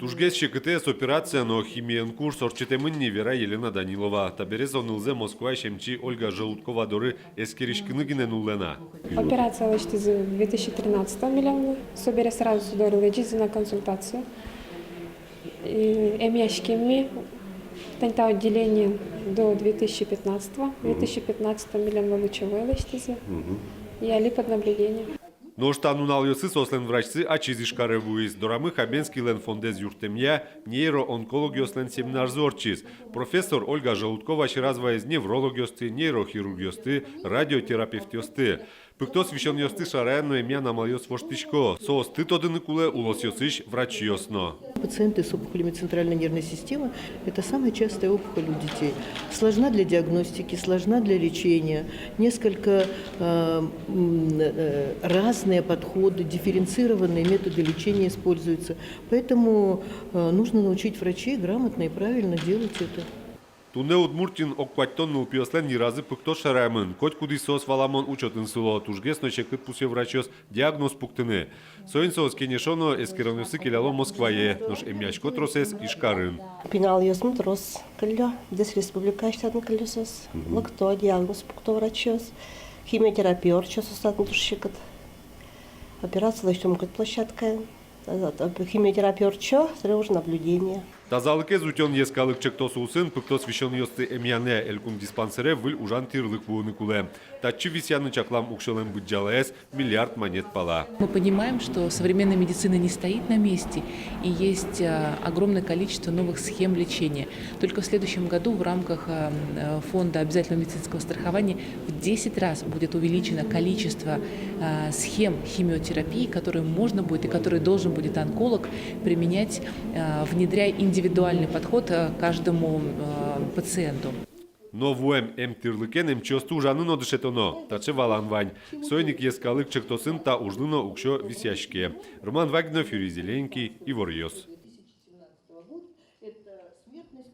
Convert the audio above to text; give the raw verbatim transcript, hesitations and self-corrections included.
Тужгес секытэз операция но химиен курс ортчытэмын ни, вера Елена Данилова. Табере со нылзэ Москваысь эмчи Ольга Желудкова доры эскериськыны гинэ нуллэ на. Операция лэсьтӥзы две тысячи тринадцатом милемлы. Собере сразу со доры лэзизы на консультацию. И эмъяським ми тани та отделениын до две тысячи пятнадцатого. Две тысячи пятнадцатом милемлы лучевой лэсьтӥзы. И али под наблюдением. Нош та нуналъёсы соослэн врачсы ачиз Ижкаре вуиз. Дорамы Хабенскийлэн фондэз юрттэмъя нейроонкологъёслэн семинарзы ортчиз. Профессор Ольга Желудкова сьӧраз вайиз неврологъёсты, нейрохирургъёсты, радиотерапевтъёсты. Пыктос висёнъёсты шараен но эмъян амалъёс воштӥсько. Соосты тодыны кулэ улосъёсысь врачъёс но. Пациенты с опухолями центральной нервной системы — это самая частая опухоль у детей. Сложна для диагностики, сложна для лечения. Несколько, э, м, э, разные подходы, дифференцированные методы лечения используются. Поэтому, э, нужно научить врачей грамотно и правильно делать это. Туннэ Удмуртиын ог куатьтон нылпиослэн йыразы пыктос шараямын. Котькудӥз соос, валамон, учётын сыло. Тужгес но секыт пусъё врачъёс диагноз пуктыны. Соин соос кенешо но эскеронъёсы келяло Москвае, нош эмъясько тросэз Ижкарын. Пиналъёсмы трос кыллё, быдэс республикаысь татын кыллё соос. Лыкто, диагноз пукто врачъёс. Химиотерапия ортчо соос татын туж секыт. Операция лэсьто мукет площадкаын. Химиотерапия ортчо, собере уже наблюдение. Тазалыкез утён йӧскалык чектос улсын пыктос висёнъёсты эмъянэ элькун диспансере выль ужан тӥрлык вуыны кулэ. Татчы висъяны чаклам уксёлэн быдӟалаез миллиард манет пала. Мы понимаем, что современная медицина не стоит на месте, и есть, э, огромное количество новых схем лечения. Только в следующем году в рамках, э, э, фонда обязательного медицинского страхования в десять раз будет увеличено количество, э, схем химиотерапии, которые можно будет и которые должен будет онколог применять, э, внедряя индивидуальный подход, э, к каждому, э, пациенту. Но вуэм эмтӥрлыкен эмчиосты ужаны но дышетоно. Таӵе валан вань. Соин ик йӧскалык чектосын та ужлы но уксё висъяське. Роман Вагинов, Юрий Зеленький, «Иворъёс».